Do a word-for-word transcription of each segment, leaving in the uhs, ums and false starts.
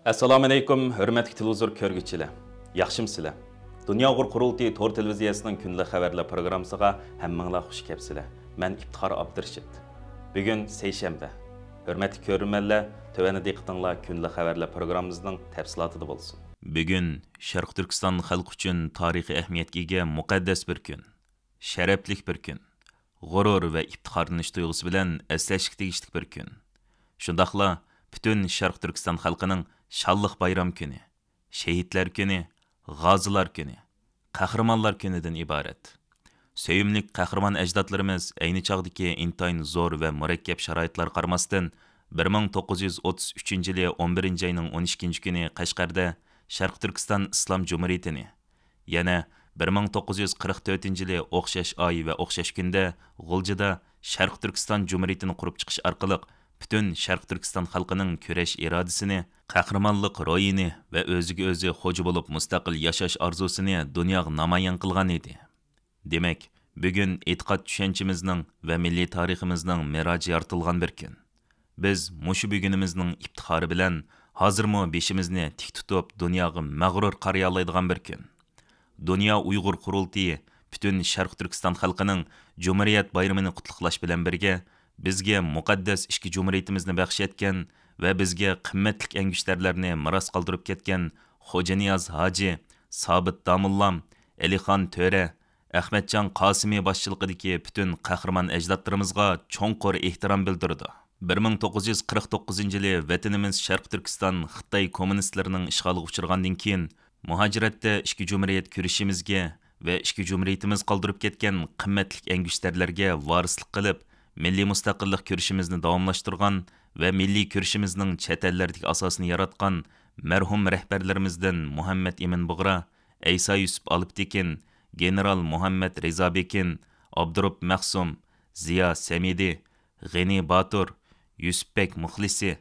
ئەسسالامۇئەلەيكۇم، ھۆرمەتلىك تېلېۋىزور كۆرگۈچىلەر. ياخشىمۇسىلەر؟ دۇنيا ئۇيغۇر قۇرۇلتىيى تور تېلېۋىزىيەسىنىڭ كۈندىلىك خەۋەرلەر پروگراممىسىغا ھەممىڭلار خۇش كەپسىلەر. مەن ئىپتىخار ئابدۇرېشىت. بۈگۈن سەيشەنبە. ھۆرمەتلىك كۆرۈرمەنلەر، تۆۋەندە دىققىتىڭلار كۈندىلىك خەۋەرلەر پروگراممىمىزنىڭ تەپسىلاتىدا بولسۇن. بۈگۈن شەرقىي تۈركىستان خەلقى ئۈچۈن تارىخىي ئەھمىيەتكە ئىگە مۇقەددەس بىر كۈن. شەرەپلىك بىر كۈن. غۇرۇر ۋە ئىپتىخارلىنىش تۇيغۇسى بىلەن ئەسلەشكە تېگىشلىك بىر كۈن. شۇنداقلا پۈتۈن شەرقىي تۈركىستان خەلقىنىڭ شانلىق بايرام كۈنى، شېھىتلەر كۈنى، غازىلار كۈنى، قەھرىمانلار كۈنىدىن ئىبارەت. سۆيۈملۈك قەھرىمان ئەجدادلىرىمىز ئەينى چاغدىكى ئىنتايىن زور ۋە مۇرەككەپ شارائىتلارغا قارىماستىن، بىر مىڭ توققۇز يۈز ئوتتۇز ئۈچىنچى يىلى ئون بىرىنچى ئاينىڭ ئون ئىككىنچى كۈنى قەشقەردە شەرقىي تۈركىستان ئىسلام جۇمھۇرىيىتىنى، يەنە بىر مىڭ توققۇز يۈز قىرىق تۆتىنچى يىلى ئوخشاش ئاي ۋە ئوخشاش كۈندە غۇلجىدا شەرقىي تۈركىستان جۇمھۇرىيىتىنى قۇرۇپ چىقىش ئارقىلىق پۈتۈن شەرقىي تۈركىستان خەلقىنىڭ كۈرەش ئىرادىسىنى، قەھرىمانلىق روھىنى ۋە ئۆزىگە ئۆزى خوجا بولۇپ مۇستەقىل ياشاش ئارزۇسىنى دۇنياغا نامايان قىلغان ئىدى. دېمەك، بۈگۈن ئېتىقاد چۈشەنچىمىزنىڭ ۋە مىللىي تارىخىمىزنىڭ مىراجى يارىتىلغان بىر كۈن. بىز مۇشۇ بۈگۈنىمىزنىڭ ئىپتىخارى بىلەن ھازىرمۇ بېشىمىزنى تىك تۇتۇپ، دۇنياغا مەغرۇر قارىيالايدىغان بىر كۈن. دۇنيا ئۇيغۇر قۇرۇلتىيى پۈتۈن شەرقىي تۈركىستان خەلقىنىڭ جۇمھۇرىيەت بايرىمىنى قۇتلۇقلاش بىلەن بىرگە، بىزگە مۇقەددەس ئىككى جۇمھۇرىيىتىمىزنى بەخش ئەتكەن ۋە بىزگە قىممەتلىك ئەڭگۈشتەرلەرنى مىراس قالدۇرۇپ كەتكەن خوجانىياز ھاجى، سابىت داموللام، ئەلىخان تۆرە، ئەخمەتجان قاسىمى باشچىلىقىدىكى پۈتۈن قەھرىمان ئەجدادلىرىمىزغا چوڭقۇر ئېھتىرام بىلدۈرىدۇ. بىر مىڭ توققۇز يۈز قىرىق توققۇزىنچى يىلى ۋەتىنىمىز شەرقىي تۈركىستان خىتاي كوممۇنىستلىرىنىڭ ئىشغالىغا ئۇچرىغاندىن كېيىن، مۇھاجىرەتتە ئىككى جۇمھۇرىيەت كۈرىشىمىزگە ۋە ئىككى جۇمھۇرىيىتىمىز قالدۇرۇپ كەتكەن قىممەتلىك ئەڭگۈشتەرلەرگە ۋارىسلىق قىلىپ، مىللىي مۇستەقىللىق كۈرىشىمىزنى داۋاملاشتۇرغان ۋە مىللىي كۈرىشىمىزنىڭ چەت ئەللەردىكى ئاساسىنى ياراتقان مەرھۇم رەھبەرلىرىمىزدىن مۇھەممەد ئىمىن بۇغرا، ئەيسا يۈسۈپ ئالپتېكىن، گېنېرال مۇھەممەد رىزابېكىن، ئابدۇرۇپ مەخسۇم، زىيا سەمىدى، غېنى باتۇر، يۈسۈپبەك مۇخلىسى،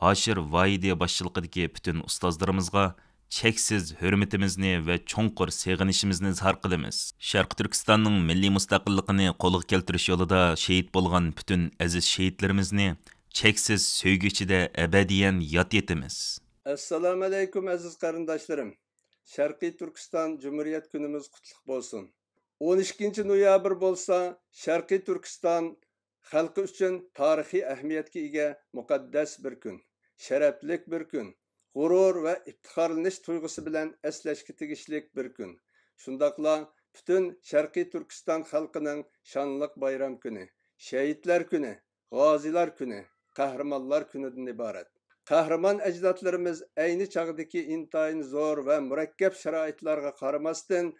ھاشىر ۋاھىدى باشچىلىقىدىكى پۈتۈن ئۇستازلىرىمىزغا چەكسىز ھۆرمىتىمىزنى ۋە چوڭقۇر سېغىنىشىمىزنى ئىزھار قىلىمىز. شەرقىي تۈركىستاننىڭ مىللىي مۇستەقىللىقىنى قولغا كەلتۈرۈش يولىدا شېھىت بولغان پۈتۈن ئەزىز شېھىتلىرىمىزنى چەكسىز سۆيگۈ ئىچىدە ئەبەدىيەن ياد ئېتىمىز. ئەسسالامۇئەلەيكۇم، ئەزىز قېرىنداشلىرىم! شەرقىي تۈركىستان جۇمھۇرىيەت كۈنىمىز قۇتلۇق بولسۇن! ئون ئىككىنچى نويابىر بولسا شەرقىي تۈركىستان خەلقى ئۈچۈن تارىخىي ئەھمىيەتكە ئىگە مۇقەددەس بىر كۈن، شەرەپلىك بىر كۈن، غۇرۇر ۋە ئىپتىخارلىنىش تۇيغۇسى بىلەن ئەسلەشكە تېگىشلىك بىر كۈن. شۇنداقلا پۈتۈن شەرقىي تۈركىستان خەلقىنىڭ شانلىق بايرام كۈنى، شېھىتلەر كۈنى، غازىلار كۈنى، قەھرىمانلار كۈنىدىن ئىبارەت. قەھرىمان ئەجدادلىرىمىز ئەينى چاغدىكى ئىنتايىن زور ۋە مۇرەككەپ شارائىتلارغا قارىماستىن،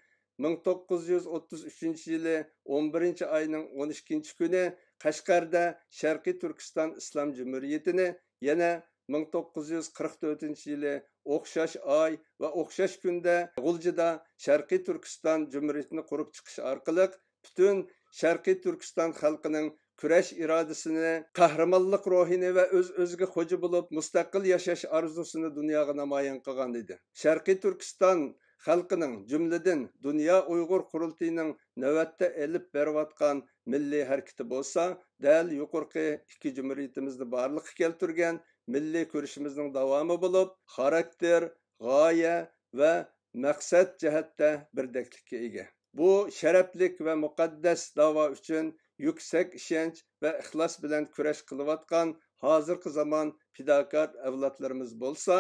مىڭ توققۇز يۈز ئوتتۇز ئۈچىنچى يىلى ئون بىرىنچى ئاينىڭ ئون ئىككىنچى كۈنى قەشقەردە شەرقىي تۈركىستان ئىسلام جۇمھۇرىيىتىنى، يەنە مىڭ توققۇز يۈز قىرىق تۆتىنچى يىلى ئوخشاش ئاي ۋە ئوخشاش كۈندە غۇلجىدا شەرقىي تۈركىستان جۇمھۇرىيىتىنى قۇرۇپ چىقىش ئارقىلىق پۈتۈن شەرقىي تۈركىستان خەلقىنىڭ كۈرەش ئىرادىسىنى، قەھرىمانلىق روھىنى ۋە ئۆز-ئۆزىگە خوجا بولۇپ مۇستەقىل ياشاش ئارزۇسىنى دۇنياغا نامايان قىلغان ئىدى. شەرقىي تۈركىستان خەلقىنىڭ، جۈملىدىن دۇنيا ئۇيغۇر قۇرۇلتىيىنىڭ نۆۋەتتە ئېلىپ بېرىۋاتقان مىللىي ھەرىكىتى بولسا، دەل يۇقىرىقى ئىككى جۇمھۇرىيىتىمىزنى بارلىققا كەلتۈرگەن مىللىي كۈرىشىمىزنىڭ داۋامى بولۇپ، خاراكتېر، غايە ۋە مەقسەت جەھەتتە بىردەكلىككە ئىگە. بۇ شەرەپلىك ۋە مۇقەددەس داۋا ئۈچۈن يۈكسەك ئىشەنچ ۋە ئىخلاس بىلەن كۈرەش قىلىۋاتقان ھازىرقى زامان پىداكار ئەۋلادلىرىمىز بولسا،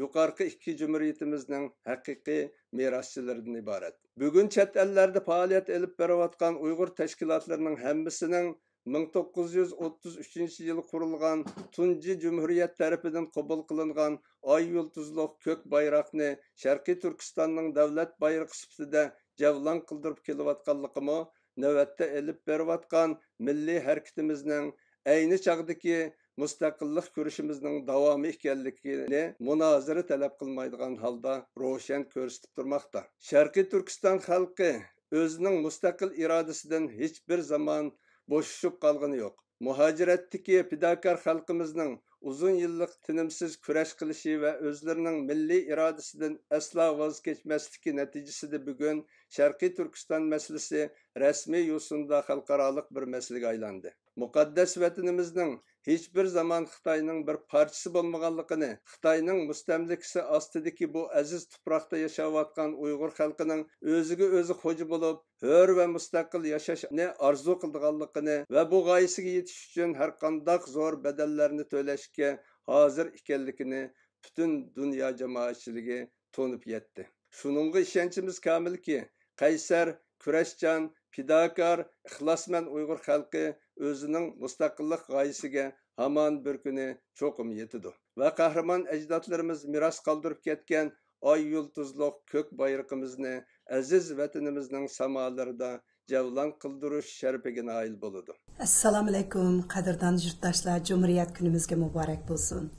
يۇقارقى ئىككى جۇمھۇرىيىتىمىزنىڭ ھەقىقىي مىراسچىلىرىدىن ئىبارەت. بۈگۈن چەت ئەللەردە پائالىيەت ئېلىپ بېرىۋاتقان ئۇيغۇر تەشكىلاتلىرىنىڭ ھەممىسىنىڭ مىڭ توققۇز يۈز ئوتتۇز ئۈچىنچى يىلى قۇرۇلغان تۇنجى جۇمھۇرىيەت تەرىپىدىن قوبۇل قىلىنغان ئاي يۇلتۇزلۇق كۆك بايراقنى شەرقىي تۈركىستاننىڭ دۆلەت بايرىقى سۈپىتىدە جەۋلان قىلدۇرۇپ كېلىۋاتقانلىقىمۇ نۆۋەتتە ئېلىپ بېرىۋاتقان مىللىي ھەرىكىتىمىزنىڭ ئەينى چاغدىكى مۇستەقىللىق كۈرىشىمىزنىڭ داۋامى ئىكەنلىكىنى مۇنازىرە تەلەپ قىلمايدىغان ھالدا روشەن كۆرسىتىپ تۇرماقتا. شەرقىي تۈركىستان خەلقى ئۆزىنىڭ مۇستەقىل ئىرادىسىدىن ھېچبىر زامان بوشىشىپ قالغىنى يوق. مۇھاجىرەتتىكى پىداكار خەلقىمىزنىڭ ئۇزۇن يىللىق تىنىمسىز كۈرەش قىلىشى ۋە ئۆزلىرىنىڭ مىللىي ئىرادىسىدىن ئەسلا ۋاز كەچمەسلىكى نەتىجىسىدە بۈگۈن شەرقىي تۈركىستان مەسىلىسى رەسمىي يوسۇندا خەلقئارالىق بىر مەسىلىگە ئايلاندى. مۇقەددەس ۋەتىنىمىزنىڭ ھېچبىر زامان خىتاينىڭ بىر پارچىسى بولمىغانلىقىنى، خىتاينىڭ مۇستەملىكىسى ئاستىدىكى بۇ ئەزىز تۇپراقتا ياشاۋاتقان ئۇيغۇر خەلقىنىڭ ئۆزىگە ئۆزى خوجا بولۇپ، ھۆر ۋە مۇستەقىل ياشاشنى ئارزۇ قىلىدىغانلىقىنى ۋە بۇ غايىسىگە يېتىش ئۈچۈن ھەرقانداق زور بەدەللەرنى تۆلەشكە ھازىر ئىكەنلىكىنى پۈتۈن دۇنيا جامائەتچىلىكى تونۇپ يەتتى. شۇنىڭغا ئىشەنچىمىز كامىلكى، قەيسەر، كۈرەشچان، پىداكار، ئىخلاسمەن ئۇيغۇر خەلقى ئۆزىنىڭ مۇستەقىللىق غايىسىگە ھامان بىر كۈنى چوقۇم يېتىدۇ ۋە قەھرىمان ئەجدادلىرىمىز مىراس قالدۇرۇپ كەتكەن ئاي يۇلتۇزلۇق كۆك بايرىقىمىزنى ئەزىز ۋەتىنىمىزنىڭ سامالىرىدا جەۋلان قىلدۇرۇش شەرىپىگە نائىل بولىدۇ. ئەسسالامۇئەلەيكۇم، قەدىردان يۇرتداشلار، جۇمھۇرىيەت كۈنىمىزگە مۇبارەك بولسۇن.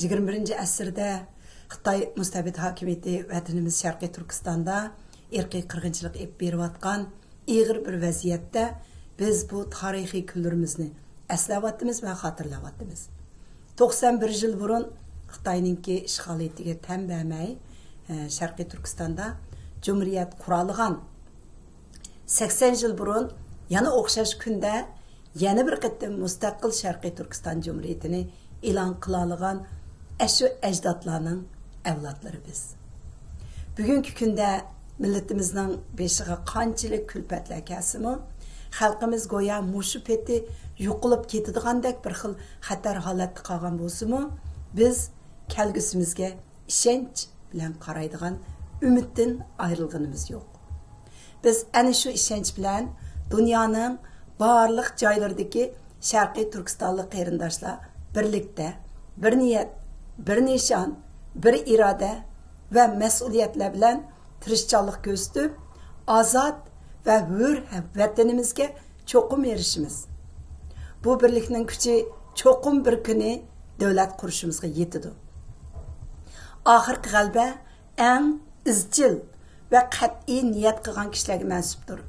يىگىرمە بىرىنچى ئەسىردە خىتاي مۇستەبىت ھاكىمىيىتى ۋەتىنىمىز شەرقىي تۈركىستاندا ئىرقىي قىرغىنچىلىق ئېلىپ بېرىۋاتقان ئېغىر بىر ۋەزىيەتتە بىز بۇ تارىخىي كۈنلىرىمىزنى ئەسلەۋاتىمىز ۋە خاتىرىلەۋاتىمىز. توقسان بىر يىل بۇرۇن خىتاينىڭكى ئىشغالىيىتىگە تەن بەرمەي، ئە، شەرقىي تۈركىستاندا جۇمھۇرىيەت قۇرالىغان، سەكسەن يىل بۇرۇن يەنە ئوخشاش كۈندە يەنە بىر قېتىم مۇستەقىل شەرقىي تۈركىستان جۇمھۇرىيىتىنى ئېلان قىلالىغان ئەشۇ ئەجدادلارنىڭ ئەۋلادلىرى بىز. بۈگۈنكى كۈندە مىللىتىمىزنىڭ بېشىغا قانچىلىك كۈلپەتلەر كەلسىمۇ، خەلقىمىز گويا مۇشۇ پېتى يوقىلىپ كېتىدىغاندەك بىر خىل خەتەر ھالەتتە قالغان بولسىمۇ، بىز كەلگۈسىمىزگە ئىشەنچ بىلەن قارايدىغان ئۈمىدتىن ئايرىلغىنىمىز يوق. بىز ئەنە شۇ ئىشەنچ بىلەن دۇنيانىڭ بارلىق جايلىرىدىكى شەرقىي تۈركىستانلىق قېرىنداشلار بىرلىكتە، بىر نىيەت، بىر نىشان، بىر ئىرادە ۋە مەسئۇلىيەتلەر بىلەن تىرىشچانلىق كۆرسىتىپ، ئازاد ۋە ھۆر ۋەتىنىمىزگە چوقۇم ئېرىشىمىز. بۇ بىرلىكنىڭ كۈچى چوقۇم بىر كۈنى دۆلەت قۇرۇشىمىزغا يېتىدۇ. ئاخىرقى غەلىبە ئەڭ ئىزچىل ۋە قەتئىي نىيەت قىلغان كىشىلەرگە مەنسۇپتۇر.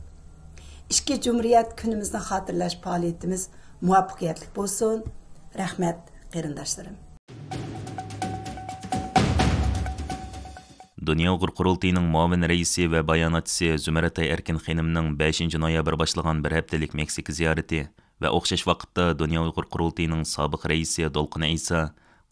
ئىككى جۇمھۇرىيەت كۈنىمىزنى خاتىرىلەش پائالىيىتىمىز مۇۋەپپەقىيەتلىك بولسۇن. رەھمەت، قېرىنداشلىرىم. دۇنيا ئۇيغۇر قۇرۇلتىيىنىڭ مۇئاۋىن رەئىسى ۋە باياناتچىسى زۇمرەتئاي ئەركىن خېنىمنىڭ بەشىنچى نويابىر باشلىغان بىر ھەپتىلىك مېكسىكا زىيارىتى ۋە ئوخشاش ۋاقىتتا دۇنيا ئۇيغۇر قۇرۇلتىيىنىڭ سابىق رەئىسى دولقۇن ئەيسا،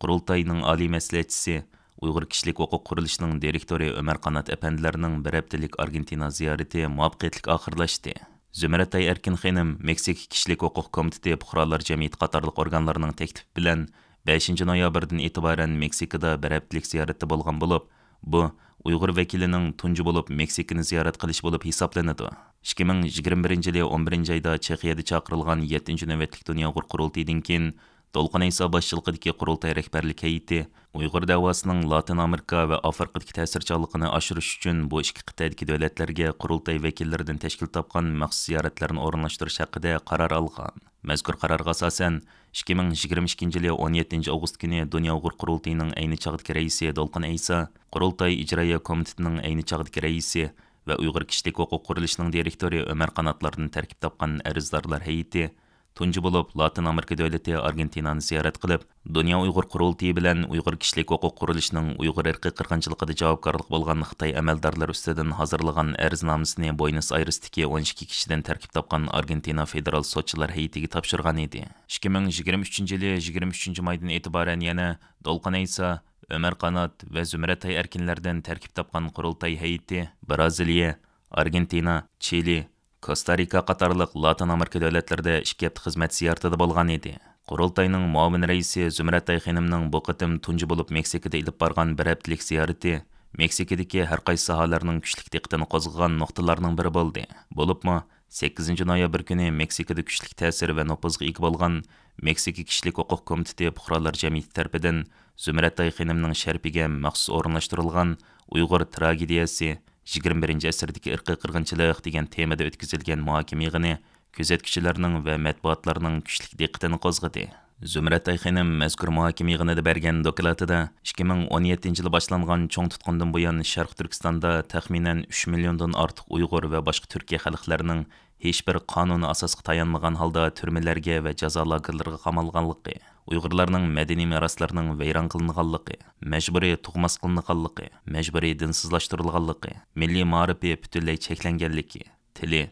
قۇرۇلتاينىڭ ئالىي مەسلىھەتچىسى، ئۇيغۇر كىشىلىك ھوقۇق قۇرۇلۇشىنىڭ دىرېكتورى ئۆمەر قانات ئەپەندىلەرنىڭ بىر ھەپتىلىك ئارگېنتىنا زىيارىتى مۇۋەپپەقىيەتلىك ئاخىرلاشتى. زۇمرەتئاي ئەركىن خېنىم مېكسىكا كىشىلىك ھوقۇق كومىتېتى، پۇقرالار جەمئىيىتى قاتارلىق ئورگانلارنىڭ تەكلىپى بىلەن بەشىنچى نويابىردىن ئېتىبارەن مېكسىكىدا بىر ھەپتىلىك زىيارەتتە بولغان بولۇپ، بۇ ئۇيغۇر ۋەكىلىنىڭ تۇنجى بولۇپ مېكسىكىنى زىيارەت قىلىشى بولۇپ ھېسابلىنىدۇ. ئىككى مىڭ يىگىرمە بىرىنچى يىلى ئون بىرىنچى ئايدا چېخىيەدە چاقىرىلغان يەتتىنچى نۆۋەتلىك دۇنيا ئۇيغۇر قۇرۇلتىيىدىن كېيىن، دولقۇن ئەيسا باشچىلىقىدىكى قۇرۇلتاي رەھبەرلىك ھەيئىتى ئۇيغۇر دەۋاسىنىڭ لاتىن ئامېرىكا ۋە ئافرىقىدىكى تەسىرچانلىقىنى ئاشۇرۇش ئۈچۈن بۇ ئىككى قىتئەدىكى دۆلەتلەرگە قۇرۇلتاي ۋەكىللىرىدىن تەشكىل تاپقان مەخسۇس زىيارەتلەرنى ئورۇنلاشتۇرۇش ھەققىدە قارار ئالغان. مەزكۇر قارارغا ئاساسەن، ئىككى مىڭ يىگىرمە ئىككىنچى يىلى ئون يەتتىنچى ئاۋغۇست كۈنى دۇنيا ئۇيغۇر قۇرۇلتىيىنىڭ ئەينى چاغدىكى رەئىسى دولقۇن ئەيسا، قۇرۇلتاي ئىجرائىيە كومىتېتىنىڭ ئەينى چاغدىكى رەئىسى ۋە ئۇيغۇر كىشىلىك ھوقۇق قۇرۇلۇشىنىڭ دىرېكتورى ئۆمەر قاناتلاردىن تەركىب تاپقان ئەرزدارلار ھەيئىتى تۇنجى بولۇپ لاتىن ئامېرىكا دۆلىتى ئارگېنتىنانى زىيارەت قىلىپ، دۇنيا ئۇيغۇر قۇرۇلتىيى بىلەن ئۇيغۇر كىشىلىك ھوقۇق قۇرۇلۇشىنىڭ ئۇيغۇر ئىرقىي قىرغىنچىلىقىدا جاۋابكارلىق بولغان خىتاي ئەمەلدارلىرى ئۈستىدىن ھازىرلىغان ئەرزنامىسىنى بوينس ئايرېستىكى ئون ئىككى كىشىدىن تەركىب تاپقان ئارگېنتىنا فېدېرال سوتچىلار ھەيئىتىگە تاپشۇرغان ئىدى. ئىككى مىڭ يىگىرمە ئۈچىنچى يىلى يىگىرمە ئۈچىنچى مايدىن ئېتىبارەن يەنە دولقۇن ئەيسا، ئۆمەر قانات ۋە زۇمرەتئاي ئەركىنلەردىن تەركىب تاپقان قۇرۇلتاي ھەيئىتى بىرازىلىيە، ئارگېنتىنا، چىلى، كوستا رىكا قاتارلىق لاتىن ئامېرىكا دۆلەتلىرىدە ئىككى ھەپتە خىزمەت زىيارىتىدە بولغان ئىدى. قۇرۇلتاينىڭ مۇئاۋىن رەئىسى زۇمرەتئاي خېنىمنىڭ بۇ قېتىم تۇنجى بولۇپ مېكسىكىدا ئېلىپ بارغان بىر ھەپتىلىك زىيارىتى مېكسىكىدىكى ھەر قايسى ساھەلەرنىڭ كۈچلۈك دىققىتىنى قوزغىغان نۇقتىلارنىڭ بىرى بولدى. بولۇپمۇ، سەككىزىنچى نويابىر كۈنى مېكسىكىدا كۈچلۈك تەسىر ۋە نوپۇزغا ئىگە بولغان مېكسىكا كىشىلىك ھوقۇق كومىتېتى پۇقرالار جەمئىيىتى تەرىپىدىن زۇمرەتئاي خېنىمنىڭ شەرىپىگە مەخسۇس ئورۇنلاشتۇرۇلغان ئۇيغۇر تراگېدىيەسى، يىگىرمە بىرىنچى ئەسىردىكى ئىرقىي قىرغىنچىلىق دېگەن تېمىدا ئۆتكۈزۈلگەن مۇھاكىمە يىغىنى كۆزەتكۈچىلەرنىڭ ۋە مەتبۇئاتلارنىڭ كۈچلۈك دىققىتىنى قوزغىدى. زۇمرەتئاي خېنىم مەزكۇر مۇھاكىمە يىغىنىدا بەرگەن دوكلاتىدا، ئىككى مىڭ ئون يەتتىنچى يىلى باشلانغان چوڭ تۇتقۇندىن بۇيان، شەرقىي تۈركىستاندا تەخمىنەن ئۈچ مىليوندىن ئارتۇق ئۇيغۇر ۋە باشقا تۈركىي خەلقلەرنىڭ ھېچبىر قانۇنىي ئاساسقا تايانمىغان ھالدا تۈرمىلەرگە ۋە جازا لاگېرلىرىغا قامالغانلىقى، ئۇيغۇرلارنىڭ مەدەنىي مىراسلىرىنىڭ ۋەيران قىلىنغانلىقى، مەجبۇرىي تۇغماس قىلىنغانلىقى، مەجبۇرىي دىنسىزلاشتۇرۇلغانلىقى، مىللىي مائارىپى پۈتۈنلەي چەكلەنگەنلىكى، تىلى،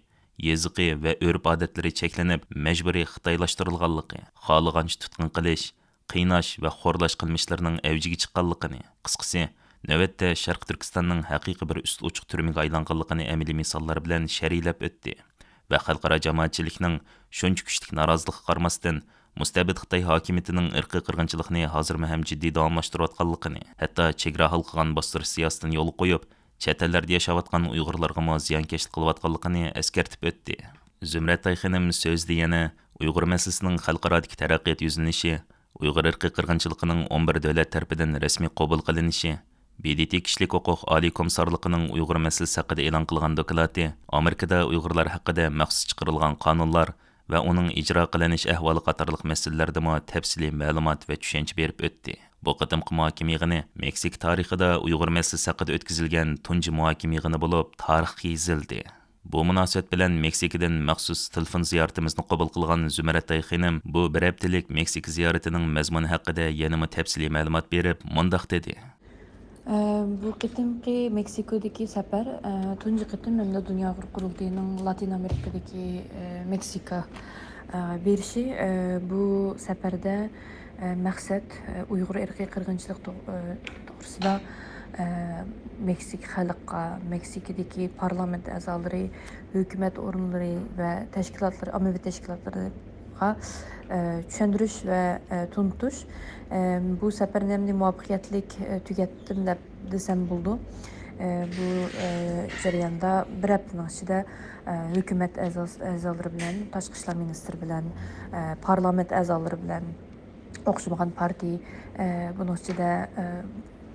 يېزىقى ۋە ئۆرپ-ئادەتلىرى چەكلىنىپ، مەجبۇرىي خىتايلاشتۇرۇلغانلىقى، خالىغانچە تۇتقۇن قىلىش، قىيناش ۋە خورلاش قىلمىشلىرىنىڭ ئەۋجىگە چىققانلىقىنى، قىسقىسى، نۆۋەتتە شەرقىي تۈركىستاننىڭ ھەقىقىي بىر ئۈستى ئوچۇق تۈرمىگە ئايلانغانلىقىنى ئەمەلىي مىساللار بىلەن شەرھلەپ ئۆتتى ۋە خەلقئارا جامائەتچىلىكنىڭ شۇنچە كۈچلۈك نارازىلىقىغا قارىماستىن، مۇستەبىت خىتاي ھاكىمىيىتىنىڭ ئىرقىي قىرغىنچىلىقنى ھازىرمۇ ھەم جىددىي داۋاملاشتۇرۇۋاتقانلىقىنى، ھەتتا چېگرا ھالقىغان باستۇرۇش سىياسىتىنى يولغا قويۇپ، چەت ئەللەردە ياشاۋاتقان ئۇيغۇرلارغىمۇ زىيانكەشلىك قىلىۋاتقانلىقىنى ئەسكەرتىپ ئۆتتى. زۇمرەت ئايخېنىم سۆزىدە يەنە ئۇيغۇر مەسىلىسىنىڭ خەلقئارادىكى تەرەققىيات يۈزلىنىشى، ئۇيغۇر ئىرقىي قىرغىنچىلىقىنىڭ ئون بىر دۆلەت تەرىپىدىن رەسمىي قوبۇل قىلىنىشى، BDT كىشىلىك ھوقۇق ئالىي كومىسسارلىقىنىڭ ئۇيغۇر مەسىلىسى ھەققىدە ئېلان قىلغان دوكلاتى، ئامېرىكىدا ئۇيغۇرلار ھەققىدە مەخسۇس چىقىرىلغان قانۇنلار ۋە ئۇنىڭ ئىجرا قىلىنىش ئەھۋالى قاتارلىق مەسىلىلەردىمۇ تەپسىلىي مەلۇمات ۋە چۈشەنچە بېرىپ ئۆتتى. بۇ قېتىمقى مۇھاكىمە يىغىنى مېكسىكا تارىخىدا ئۇيغۇر مەسىلىسى ھەققىدە ئۆتكۈزۈلگەن تۇنجى مۇھاكىمە يىغىنى بولۇپ، تارىخقا يېزىلدى. بۇ مۇناسىۋەت بىلەن مېكسىكىدىن مەخسۇس تېلېفون زىيارىتىمىزنى قوبۇل قىلغان زۇمرەت ئايخېنىم بۇ بىر ھەپتىلىك مېكسىكا زىيارىتىنىڭ مەزمۇنى ھەققىدە يەنىمۇ تەپسىلىي مەلۇمات بېرىپ، مۇنداق دېدى. ئە، بۇ قېتىمقى مېكسىكودىكى سەپەر، ئە، تۇنجى قېتىم ھەمدە دۇنيا ئۇيغۇر قۇرۇلتىيىنىڭ لاتىن ئامېرىكىدىكى، ئە، مېكسىكا، ئە، بېرىشى. ئە، بۇ سەپەردە، ئە، مەقسەت، ئە، ئۇيغۇر ئىرقىي قىرغىنچىلىق توغ-، ئە، توغرىسىدا، ئە، مېكسىكا خەلققە، مېكسىكىدىكى پارلامېنت ئەزالىرى، ھۆكۈمەت ئورۇنلىرى ۋە تەشكىلاتلىرى، ئاممىۋى تەشكىلاتلىرىغا، ئە، چۈشەندۈرۈش ۋە، ئە، تونۇتۇش. ئە، بۇ سەپەرنى ئەمدى مۇۋەپپەقىيەتلىك، ئە، تۈگەتتىم دەپ دېسەم بولىدۇ. ئە، بۇ، ئە، جەرياندا بىر ھەپتىنىڭ ئىچىدە، ئە، ھۆكۈمەت ئەزاس-، ئەزالىرى بىلەن، تاشقى ئىشلار مىنىستىرى بىلەن، ئە، پارلامېنت ئەزالىرى بىلەن، ئوخشىمىغان پارتىيە، ئە، بۇنىڭ ئىچىدە، ئە،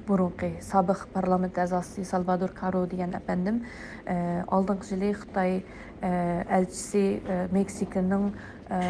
بۇرۇنقى سابىق پارلامېنت ئەزاسى سالۋادور كارو دېگەن ئەپەندىم، ئە، ئالدىنقى يىلى خىتاي، ئە، ئەلچىسى، ئە، مېكسىكىنىڭ، ئە،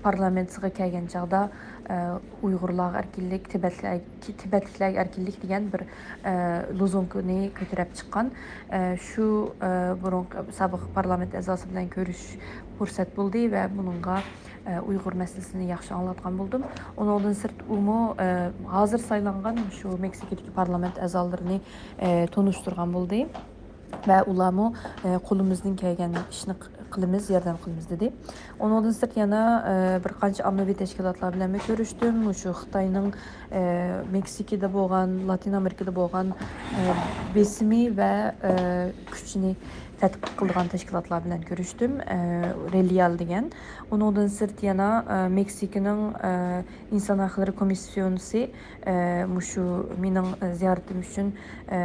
پارلامېنتىغا كەلگەن چاغدا، ئە، ئۇيغۇرلارغا ئەركىنلىك، تىبەتلەر-، تىبەتلىكلەرگە ئەركىنلىك دېگەن بىر، ئە، لوزۇنكىنى كۆتۈرۈپ چىققان. ئە، شۇ، ئە، بۇرۇنقى سابىق پارلامېنت ئەزاسى بىلەن كۆرۈشۈش پۇرسەت بولدى ۋە بۇنىڭغا ئە، ئۇيغۇر مەسىلىسىنى ياخشى ئاڭلاتقان بولدۇم. ئۇنىڭدىن سىرت، ئۇمۇ، ئە، ھازىر سايلانغان شۇ مېكسىكىدىكى پارلامېنت ئەزالىرىنى، ئە، تونۇشتۇرغان بولدى. ۋە ئۇلارمۇ، ئە، قولىمىزدىن كەلگەن ئىشنى ق-، قىلىمىز، ياردەم قىلىمىز، دېدى. ئۇنىڭدىن سىرت يەنە، ئە، بىر قانچە ئاممىۋى تەشكىلاتلار بىلەنمۇ كۆرۈشتۈم. مۇشۇ خىتاينىڭ، ئە، مېكسىكىدا بولغان، لاتىن ئامېرىكىدا بولغان، ئە، بېسىمى ۋە، ئە، كۈچىنى تەتقىق قىلىدىغان تەشكىلاتلار بىلەن كۆرۈشتۈم، ئە، رېليال دېگەن. ئۇنىڭدىن سىرت يەنە، ئە، مېكسىكىنىڭ، ئە، ئىنسان ھەقلىرى كومىسسىيونىسى، ئە، مۇشۇ مېنىڭ، ئە، زىيارىتىم ئۈچۈن، ئە،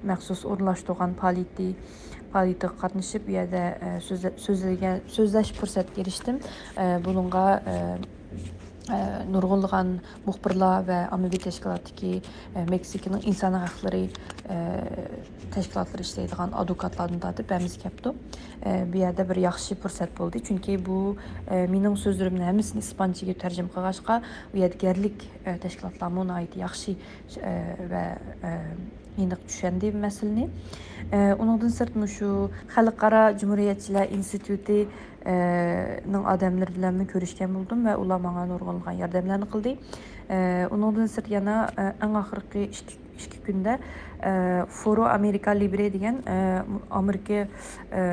مەخسۇس ئورۇنلاشتۇرغان پائالىيىتى، پائالىيىتىگە قاتنىشىپ، ئۇ يەردە، ئە، سۆزلە-، سۆزلىگەن، سۆزلەش پۇرسەتكە ئېرىشتىم. ئە، بۇنىڭغا، ئە، ئە، نۇرغۇنلىغان مۇخبىرلار ۋە ئاممىۋى تەشكىلاتتىكى، ئە، مېكسىكىنىڭ ئىنسان ھەقلىرى، ئە، تەشكىلاتلىرى ئىشلەيدىغان ئادۋوكاتلاردىن تارتىپ ھەممىسى كەپتۇ. ئە، بۇ يەردە بىر ياخشى پۇرسەت بولدى، چۈنكى بۇ، ئە، مېنىڭ سۆزلىرىمنى ھەممىسىنى ئىسپانچىگە تەرجىمە قىلغاچقا، ئۇ يەردىكى يەرلىك، ئە، تەشكىلاتلارمۇ ناھايىتى ياخشى، ئە، ۋە، ئە، ئېنىق چۈشەندى مەسىلىنى. ئە، ئۇنىڭدىن سىرت، مۇشۇ خەلقئارا جۇمھۇرىيەتچىلەر ئىنستىتۇتى، ئە، نىڭ ئادەملىرى بىلەنمۇ كۆرۈشكەن بولدۇم ۋە ئۇلار ماڭا نۇرغۇنلىغان ياردەملەرنى قىلدى. ئە، ئۇنىڭدىن سىرت يەنە، ئە، ئەڭ ئاخىرقى ئىككى، ئىككى كۈندە، ئە، فورو ئامېرىكا لىبرې دېگەن، ئە، ئامېرىكا، ئە،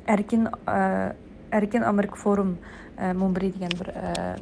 ئەركىن، ئە، ئەركىن ئامېرىكا فورۇم، ئە، مۇنبىرى دېگەن بىر، ئە،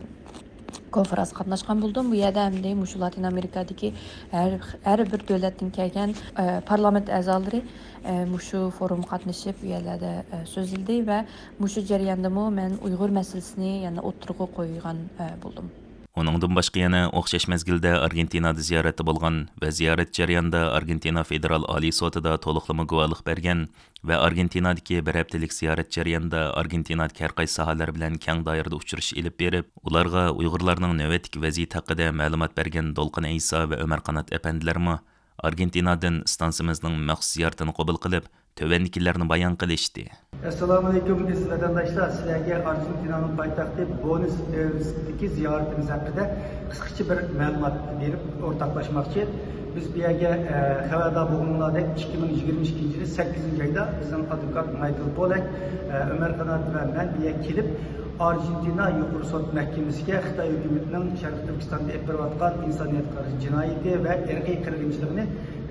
كونفېرانسقا قاتناشقان بولدۇم. بۇ يەردە ئەمدى مۇشۇ لاتىن ئامېرىكادىكى ھەر، ھەر بىر دۆلەتتىن كەلگەن، ئە، پارلامېنت ئەزالىرى، ئە، مۇشۇ فورۇمغا قاتنىشىپ، بۇ يەرلەردە، ئە، سۆزلىدى ۋە مۇشۇ جەرياندىمۇ مەن ئۇيغۇر مەسىلىسىنى يەنە ئوتتۇرىغا قويغان، ئە، بولدۇم. ئۇنىڭدىن باشقا يەنە ئوخشاش مەزگىلدە ئارگېنتىنادا زىيارەتتە بولغان ۋە زىيارەت جەريانىدا ئارگېنتىنا فېدېرال ئالىي سوتىدا تولۇقلىما گۇۋاھلىق بەرگەن ۋە ئارگېنتىنادىكى بىر ھەپتىلىك زىيارەت جەريانىدا ئارگېنتىنادىكى ھەر قايسى ساھەلەر بىلەن كەڭ دائىرىدە ئۇچرىشىش ئېلىپ بېرىپ، ئۇلارغا ئۇيغۇرلارنىڭ نۆۋەتتىكى ۋەزىيىتى ھەققىدە مەلۇمات بەرگەن دولقۇن ئەيسا ۋە ئۆمەر قانات ئەپەندىلەرمۇ ئارگېنتىنادىن ئىستانسىمىزنىڭ مەخسۇس زىيارىتىنى قوبۇل قىلىپ، تۆۋەندىكىلەرنى بايان قىلىشتى. ئەسسالامۇئەلەيكۇم، ئەزىز ۋەتەنداشلار. سىلەرگە ئارگېنتىنانىڭ پايتەختى بۇئېنوس ئايرېستىكى زىيارىتىمىز ھەققىدە قىسقىچە بىر مەلۇمات بېرىپ ئورتاقلاشماقچى. بىز بۇ يەرگە، ئە، خەۋەردار بولغىنىڭلاردەك، ئىككى مىڭ يىگىرمە ئىككىنچى يىلى سەككىزىنچى ئايدا بىزنىڭ ئادۋوكات مايكل پولەك، ئە، ئۆمەر قانات ۋە مەن بۇ يەرگە كېلىپ، ئارژېنتىنا يۇقىرى سوت مەھكىمىسىگە خىتاي ھۆكۈمىتىنىڭ شەرقىي تۈركىستاندا ئېلىپ بېرىۋاتقان ئىنسانىيەتكە قارشى جىنايىتى ۋە ئىرقىي قىرغىنچىلىقىنى،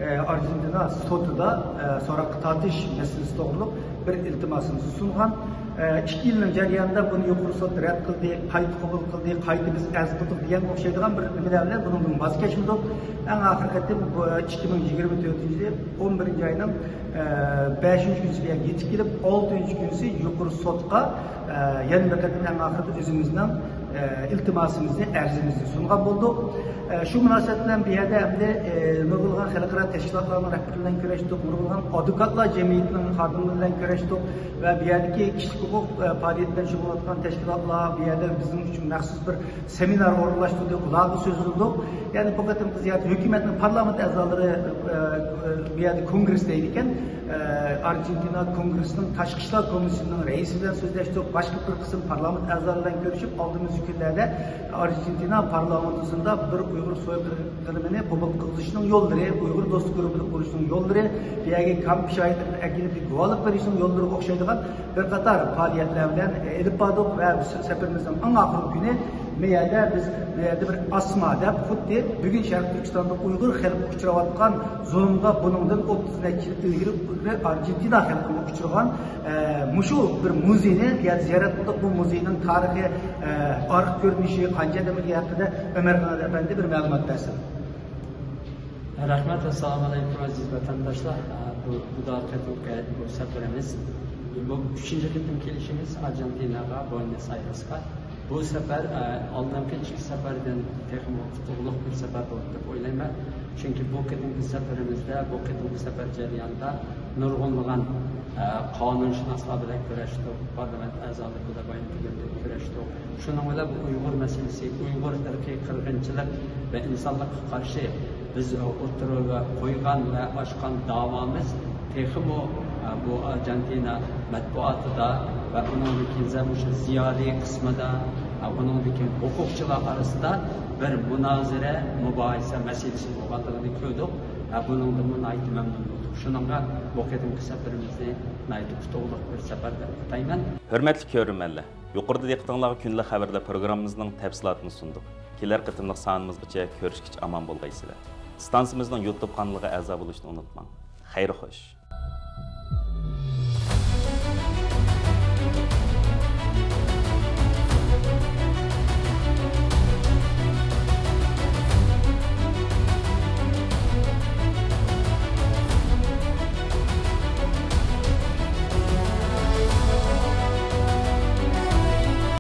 ئە، ئارژېنتىنا سوتىدا، ئە، سوراققا تارتىش مەسىلىسى توغرۇلۇق بىر ئىلتىماسىمىزنى سۇنغان. ئە، ئىككى يىلنىڭ جەريانىدا بۇنى يۇقىرى سوت رەت قىلدى، قايتا قوبۇل قىلدى، قايتا بىز ئەرز قىلدۇق دېگەن ئوخشايدىغان بىر نېمىلەر بىلەن بۇنىڭدىن ۋاز كەچمىدۇق. ئەڭ ئاخىرقى قېتىم بۇ ئىككى مىڭ يىگىرمە تۆتىنچى يىلى ئون بىرىنچى ئاينىڭ، ئە، بەشىنچى كۈنى بۇ يەرگە يېتىپ كېلىپ، ئالتىنچى كۈنى يۇقىرى سوتقا، ئە، يەنە بىر قېتىم ئەڭ ئاخىرىدا ئۆزىمىزنىڭ، ئە، ئىلتىماسىمىزنى، ئەرزىمىزنى سۇنغان بولدۇق. ئە، شۇ مۇناسىۋەت بىلەن بۇ يەردە ئەمدى، ئە، نۇرغۇنلىغان خەلقئارا تەشكىلاتلارنىڭ رەھبىرى بىلەن كۆرۈشتۇق، نۇرغۇنلىغان ئادۋوكاتلار جەمئىيىتىنىڭ خادىملىرى بىلەن كۆرۈشتۇق ۋە بۇ يەردىكى كىشىلىك ھوقۇق، ئە، پائالىيىتى بىلەن شۇغۇللىنىۋاتقان تەشكىلاتلار بۇ يەردە بىزنىڭ ئۈچۈن مەخسۇس بىر سېمىنار ئورۇنلاشتۇردى، ئۇلارغا سۆزلىدۇق. يەنى بۇ قېتىمقى زىيارەت ھۆكۈمەتنىڭ پارلامېنت ئەزالىرى، ئە، ئە، بۇ يەردە كونگرېس دەيدىكەن، ئە، ئارژېنتىنا كونگرېسىنىڭ تاشقى ئىشلار كومىسسىيىسىنىڭ رەئىسى بىلەن سۆزلەشتۇق، باشقا بىر قىسىم پارلامېنت ئەزالىرى بىلەن كۆرۈشۈپ، ئالدىمىزدىكى كۈنلەردە ئارژېنتىنا پارلامېنتىسىدا بىر ئۇيغۇر سويقىرىمىنى قوبۇل قىلغۇزۇشنىڭ يوللىرى، ئۇيغۇر دوستى گۇرۇپپىدا قۇرۇشنىڭ يوللىرى، بۇ يەرگە كامپ شاھىتلىرىنى ئەكېلىپ گۇۋاھلىق بېرىشنىڭ يوللىرىغا ئوخشايدىغان بىر قاتار پائالىيەتلەر بىلەن ئېلىپ باردۇق ۋە سەپىرىمىزنىڭ ئەڭ ئاخىرقى كۈنى بۇ يەردە بىز، بۇ يەردە بىر ئاسما دەپ، خۇددى بۈگۈن شەرقىي تۈركىستاندا ئۇيغۇر خەلقى ئۇچراۋاتقان زۇلۇمغا بۇنىڭدىن ئوتتۇز نەچچە يىل ئىلگىرى ئارژېنتىنا خەلقىمۇ ئۇچرىغان، ئە، مۇشۇ بىر مۇزېينى بۇ يەردە زىيارەت قىلدۇق. بۇ مۇزېينىڭ تارىخى، ئە، ئارقا كۆرۈنۈشى قانچە نېمىلىكى ھەققىدە ئۆمەرخان ئەپەندى بىر مەلۇمات بەرسۇن. رەھمەت، ئەسسالامۇ ئەلەيكۇم، ئەزىز ۋەتەنداشلار. بۇ، بۇ دا قېتىمقى بۇ سەپىرىمىز، بۇ ئۈچىنچى قېتىم كېلىشىمىز ئارژېنتىناغا، بۇئېنوس ئايرېسقا. بۇ سەپەر، ئە، ئالدىنقى ئىككى سەپەردىن تېخىمۇ ئۇتۇقلۇق بىر سەپەر بولدى دەپ ئويلايمەن. چۈنكى بۇ قېتىمقى سەپىرىمىزدە، بۇ قېتىمقى سەپەر جەريانىدا نۇرغۇنلىغان، ئە، قانۇنشۇناسلار بىلەن كۆرۈشتۇق، پارلامېنت ئەزالىرى بىلەن بايام دېگەندەك كۆرۈشتۇق. شۇنىڭ بىلەن بۇ ئۇيغۇر مەسىلىسى، ئۇيغۇر ئىرقىي قىرغىنچىلىق ۋە ئىنسانلىققا قارشى بىز ئوتتۇرىغا قويغان ۋە ئاچقان داۋامىز تېخىمۇ، ئە، بۇ ئارژېنتىنا مەتبۇئاتىدا ۋە ئۇنىڭدىن كېيىن مۇشۇ زىيالىي قىسمىدا، ئە، ئۇنىڭدىن كېيىن ھوقۇقچىلار ئارىسىدا بىر مۇنازىرە، مۇباھىسە مەسىلىسى بولغانلىقىنى كۆردۇق. ئە، بۇنىڭدىنمۇ ناھايىتى مەمنۇن بولدۇق. شۇنىڭغا بۇ قېتىمقى سەپىرىمىزنى ناھايىتى ئۇتۇقلۇق بىر سەپەر دەپ ئاتايمەن. ھۆرمەتلىك كۆرۈرمەنلەر! يۇقىرىدا دىققىتىڭلارغا كۈندىلىك خەۋەرلەر پروگراممىمىزنىڭ تەپسىلاتىنى سۇندۇق. كېلەر قېتىملىق سانىمىزغىچە كۆرۈشكىچە ئامان بولغايسىلەر. ئىستانسىمىزنىڭ يۇتۇب قانىلىغا ئەزا بولۇشنى ئۇنتۇماڭ. خەير خوش!